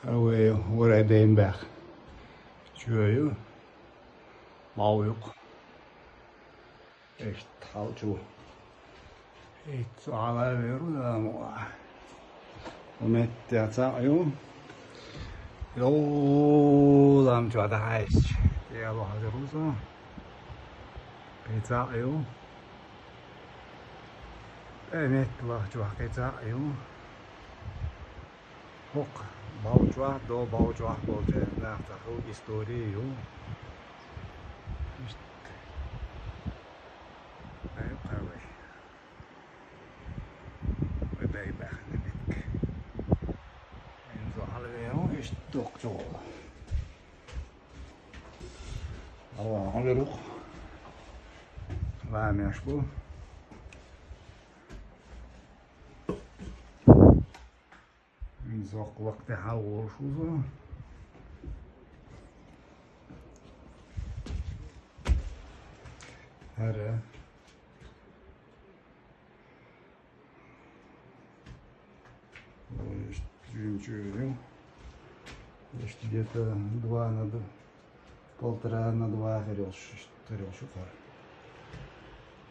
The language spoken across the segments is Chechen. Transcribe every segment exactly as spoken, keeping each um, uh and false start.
Хьавай, варай дайн баьхка. Чу ю. Мал юкъ. Иштта хьал чу. Итт цу хьала вер ву, да, мо. Метте цхьаъ ю. Йо, лам чу дӀахьаьжча. Я ло хьазар ву со. Кхин цхьаъ ю. Э, метте лахчу кхин цхьаъ ю. ХӀокху балчохь, до балчохь болчу нах цхьа хӀу истори ю. Иштта. Ай, кхавай. Вай бай баьхна битка. Эн зо хьалаве хӀу, иштта доккхачу гӀо. Ава, хьалаве руху. Ламеш бу. Ин зоккха лакха тӀе хьал волуш ву со. ХӀара. Иштта жимчу ю. Иштта где-то два на д-, полтора на два хир йолуш, иштта хир йолуш ю хӀара.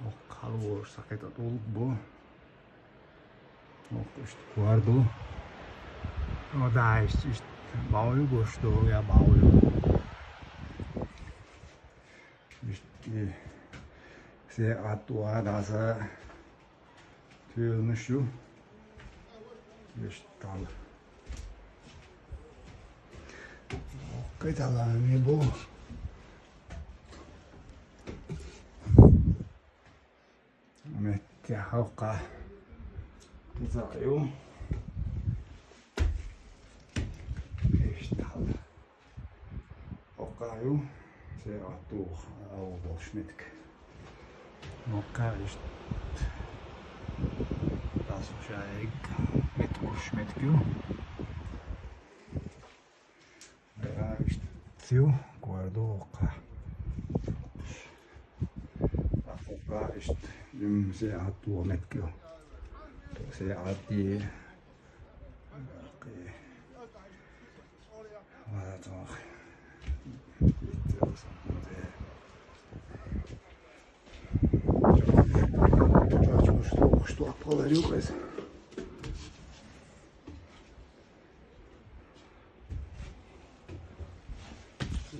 Оха хьал волуш схьакхетта тӀулг бу. Оха иштта кор ду. О, да, иштта, иштта бӀов ю гуш ду, я бӀов ю. Иштта, се атта ван дӀаса туьйланаш ю. Иштта тӀала. Кхин тӀала ми бу. Метте хьокха. Иза ю. Иштта хьала. Хьокха ю. Се а тух, а, у болуш метка. Хьокха иштта. Тасу шайг. Метка уш метка ю. Ара иштта цу кор ду хӀокха. ТӀаккха хӀокха иштта жимма се атта ван метка ю. Се атта е. Ва, тох. Чачмуш тохуш топ хилар ю кхеза.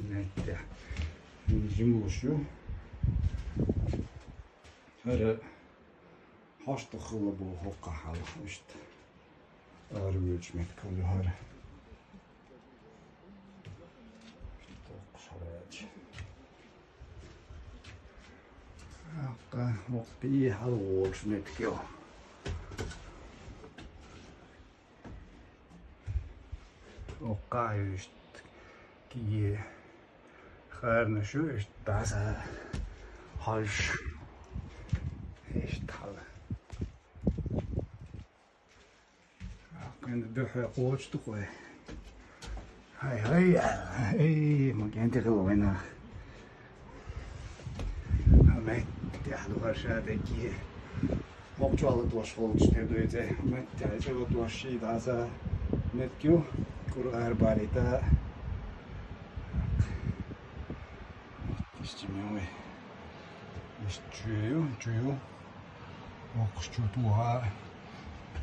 Нетте. Жимлуш ю. ХӀара хьошта хилла бу хӀокха хьала иштта. Ара вуьйцу метка ю хӀара. Токхуш хьалаьлча. Аккха, воккхий хьала волуш метка ю. Оккха ю иштта киге харнаш ю, иштта дӀаса хьожуш. Иштта хьала. Аккха дуьхьа кхочу ду кхой. Хай, хай, эй, ма кӀентий хила вайнах. Амай, тӀехь ду хӀара ша дагге. ХӀокху чохь латош волчу тера дуй цӀе. Амай, тӀехь чохь латош ший дӀаса метка ю, кура ара балийта. Иштта ме вай. Иштта чу ю, чу ю. Воккхуш чу туха.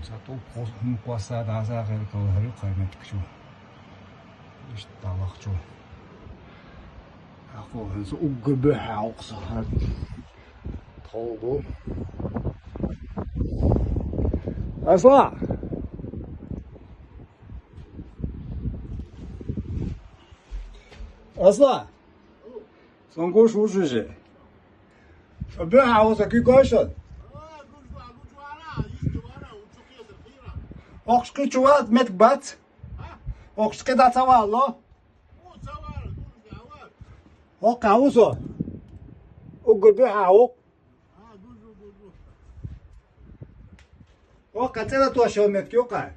Ца ту кхо-, хӀума кхосса дӀаса хир калхар ю кхай метка чу. Иштта дӀалахчу. Акхо хӀинца уггар буьхьа хьокху со хӀара. Тхов бу. Аслан! Аслан! Сан гуш ву шуьже? Ша буьхьа хьо сан куьг гой шуна? Окхуш кхин чу вац, метка бац? Окхуш кхин дӀа ца валло? Оккха ву со. Уггар буьхьа ву. Оккха цӀе латош йолу метка юккъа.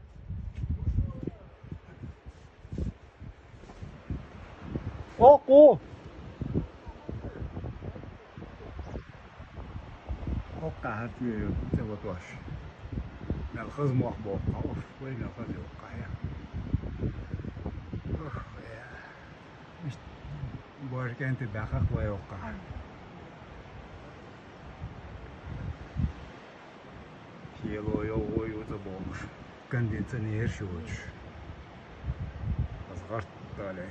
Оккху. Оккха хӀара цӀе латош. Мел хаза мох боху, вай мел хаза йоккха. Бажа кӀентий баьхах вай оккха. Шело йовгӀо ю ца бохуш, гандин цӀа нераш йоцуш. Ас гӀарт дале.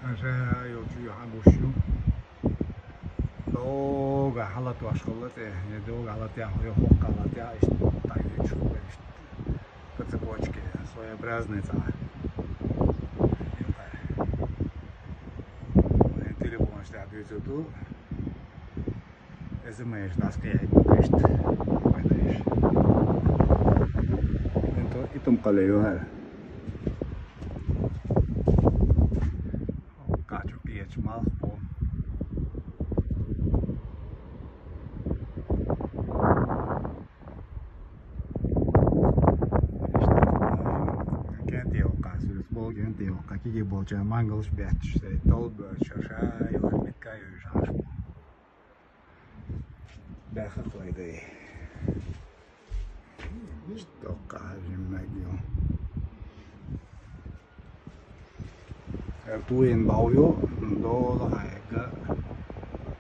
Аша йолчу юхьа гуш ю. Дога хьалат ваш хала тӀе, я дога хьалат я, я хӀокха хьалат я, иштта дӀайоьчу хӀокха иштта. По цепочке, своеобразный цӀа. Телефонаш тӀехь дуьйцур ду. Эза майш дӀасакхиаьхьийтина кхишта. Вай дайша. Итум кхале ю хӀара. Кхачу кхечу малх бу. КӀентий йоккха, соьца боху кӀентий йоккха, кегий болчарна мангалш бетташ, сай толбоьрча ша йоху митка йоьжуш Ӏаш бу. Баьхах вай дай. Иштта доккха хьажим мег ю. Эр туйин бау ю, дола хьайга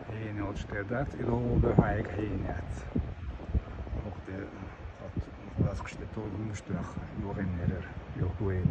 хьийна йолчу тӀе дац, и дола ду хьайга хьийна яц. Ох, те, хат, ласкаш тӀе туй хӀумаш тоьхна, юхин нерер, юх туйин.